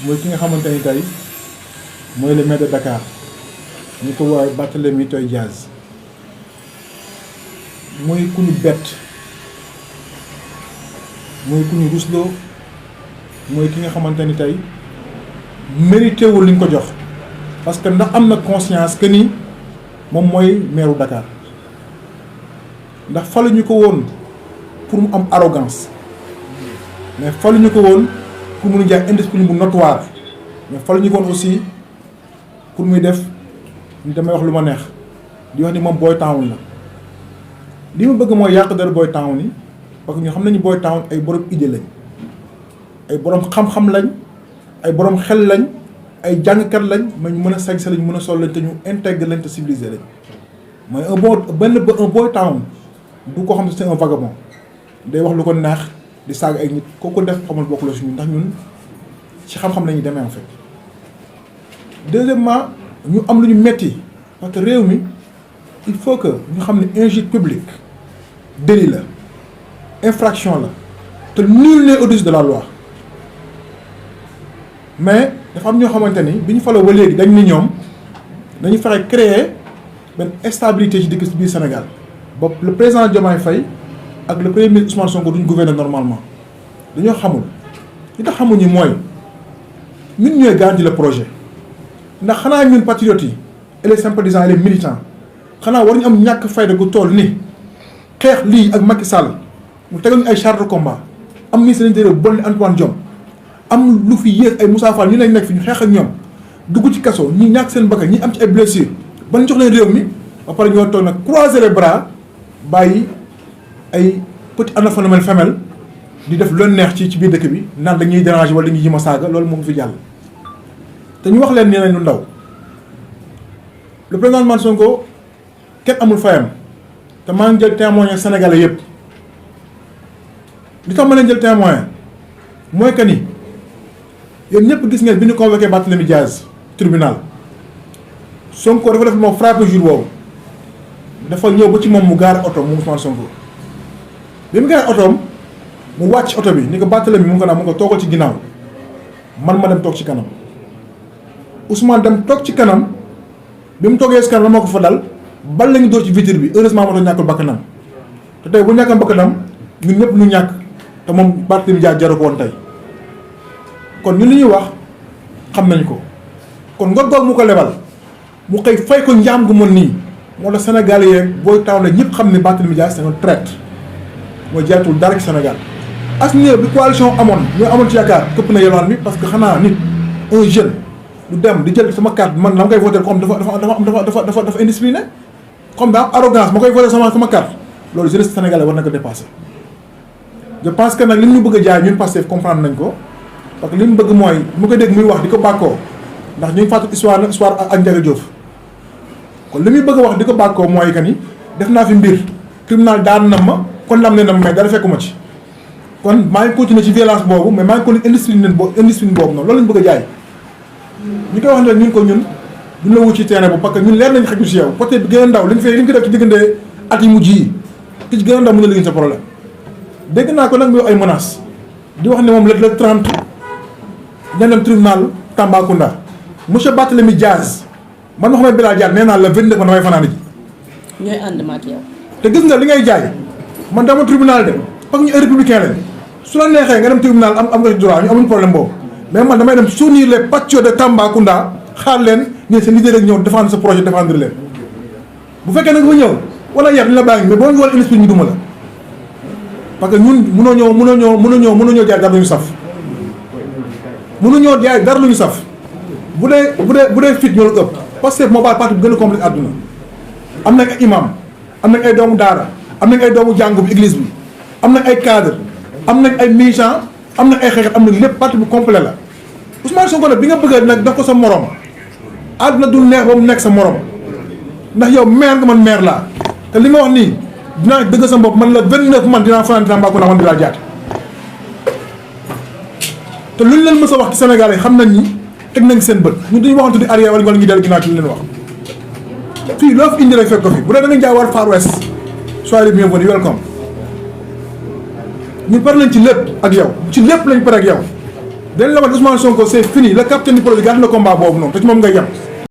mooy ki nga xamante ni tey mooy le maire de Dakar ñu ko woowee Barthélémy Dias mooy ku ñu bett mooy ku ñu rusloo mooy ki nga xamante ni tey mérité wul li ñu ko jox parce que ndax am na conscience que ni moom mooy maire Dakar ndax faluñu ko woon pour mu am arrogance mais faluñu ko woon pour mu jaay indiscipline bu notoire mais faluñu ko woon aussi pour muy def ni damay wax lu ma neex di wax ni moom Boy Town la li ma bëgg mooy yàq dara Boy Town yi parce que ñu xam nañu Boy Town ay borom idée lañ ay borom xam-xam lañ ay borom xel lañ ay jàngkat lañ mais ñu mën a sañse lañ mën a sol lañ te ñu intègre lañ te civilisé lañ mooy un Boy Town du ko xam ne c'est un vagabond day wax lu ko neex di saaga ay nit kooku def xamul bokk la suñu ndax ñun ci xam-xam la ñuy demee en fait. Deuxièmement ñu am lu ñu metti parce que réew mi il faut que ñu xam ne injure publique délit la infraction la te nul n'est au-dessus de la loi mais dafa am ñoo xamante ni bi ñu faloo ba léegi dañ ni ñoom dañu fexe créer benn stabilité ci dëkk biir Sénégal ba le président Diomaye Faye ak le premier ministre Ousmane Sonko duñ gouverner normalement dañoo xamul li tax xamuñu mooy ñun ñooy garanti le projet ndax xanaa ñun patriotes yi et les sympathisants et les militants xanaa war ñu am ñàkk fayda gu toll ni xeex lii ak Macky Sall mu tegal ñu ay chars de combat am ministre de l'Intérieur bon ni Antoine Diome am lu fi yées ay Moussa Fall ñu lañ nekk fi ñu xeex ak ñoom dugg ci kaso ñi ñàkk seen bakkan ñi am ci ay blessures ba ñu jox leen réew mi ba pare ñu war toog nag croiser les bras bàyyi ay petit analphabète femelle di def lu neex ci biir dëkk bi naan dañuy déranger wala dañuy jima saaga loolu moo ngi fi jàll. te ñu wax leen nee nañ lu ndaw le président Ousmane Sonko kenn amul fayam te maa ngi jël témoin sénégalais yëpp li tax ma leen jël témoin mooy que ni yéen ñëpp gis ngeen bi ñu convoqué Barthélémy Dias tribunal Sonko dafa def moom frappé jour boobu dafa ñëw ba ci moom mu gaare oto mu Ousmane Sonko bi mu gaare otoom mu wàcc oto bi ni ko Barthélémy mu ngi ko naan mu ngi ko toogal ci ginnaaw man ma dem toog ci kanam Ousmane dem toog ci kanam bi mu toogee si kanam la moo ko fa dal bal lañu dóor ci vitre bi heureusement moto ñàkkul bakkanam te tey bu ñàkkam bakkanam ñun ñëpp ñu ñàkk te moom Barthélémy Dias jaru ko woon tey kon ñun li ñuy wax xam nañ ko kon ngor goog mu ko lebal mu xëy fay ko njaam gu mën nii moo tax Sénégal yeeg Boy Town la ñëpp xam ne Barthélémy Dias c'est un traître mooy jaatul dara ci Sénégal as néew bi coalition amoon ñoo amoon ci yaakaar këpp na yelwaan bi parce que xanaa nit un jeune du dem di jël sama carte man la ma koy voté comme dafa indiscipliné comme daa arrogance ma koy voté sama carte loolu jeunesse sénégalais war na ko dépassé je pense que nag li ñu bëgg a jaay ñun Pastef comprendre nañ ko parce que li mu bëgg mooy mu ko dégg muy wax di ko bàkkoo ndax ñu ngi fàttali histoire ak Ndiaga Diouf kon li muy bëgg a wax di ko bàkkoo mooy que ni def naa fi mbir tribunal daan na ma condamné na ma mais dara fekkuma ci kon maa ngi continuer ci violence boobu mais maa ngi continuer indiscipline boobu noonu loolu lañu bëgg a jaay ñu koy wax ne ñun ko ñun duñ la wut ci terrain bu parce que ñun leer nañ xaju si yow côté bi gën a ndaw li ñu ko def ci diggante at yi mujj yi ki ci gën a ndaw mën na liggéey sa problème dégg naa ko nag muy wax ay menaces di wax ne moom le 30 dañ dem tribunal Tambacounda monsieur Barthélémy Dias man ma xamee Bilal Diagne nee naa la 29 man damay fanaan ji. ñooy ànd ma ak yow. te gis nga li ngay jaay man dama tribunal dem parce que ñu ay républicain lañ su la neexee nga dem tribunal am nga ci droit ñu amuñu problème boobu mais man damay dem soutenir les patriotes de Tambacounda xaar leen ne seen leader rek ñëw défendre sa projet défendre leen bu fekkee nag nga ñëw wala yar ñu la bàyyi mais boo ñu wala esprit ñu duma la parce que ñun mënoo ñëw jaay dara lu ñu saf mënuñoo jaay dara lu ñu saf bu dee fit ñoo la ëpp parce que moo baal parti bu gën a compliqué àdduna am nañ ay imam am nañ ay doomu daara am nañ ay doomu jàngu bi église bi am nañ ay cadre am nañ ay militants am nañ ay xeexat am nañ lépp parti bu complet la Ousmane Sonko nag bi nga bëgg nag daf ko sa morom àdduna du neex ba mu nekk sa morom ndax yow maire nga man maire laa te li nga wax nii dinaa dëgg sa bopp man la 29 man dinaa fanaan Tambacounda man di laa jaate te luñ leen mës a wax ci Sénégal yi xam nañ ni teg nañ seen bët ñun duñu waxantu di arrière wala ñu dellu ginnaaw ci li leen wax fii loo fi indi rek fekk ko fi bu dee da nga jaay war Far West soyez les bienvenus welcome ñun pare nañ ci lépp ak yow ci lépp lañ pare ak yow dañ la wax Ousmane Sonko c'est fini le capitaine du projet garde le combat boobu noonu te ci moom ngay yem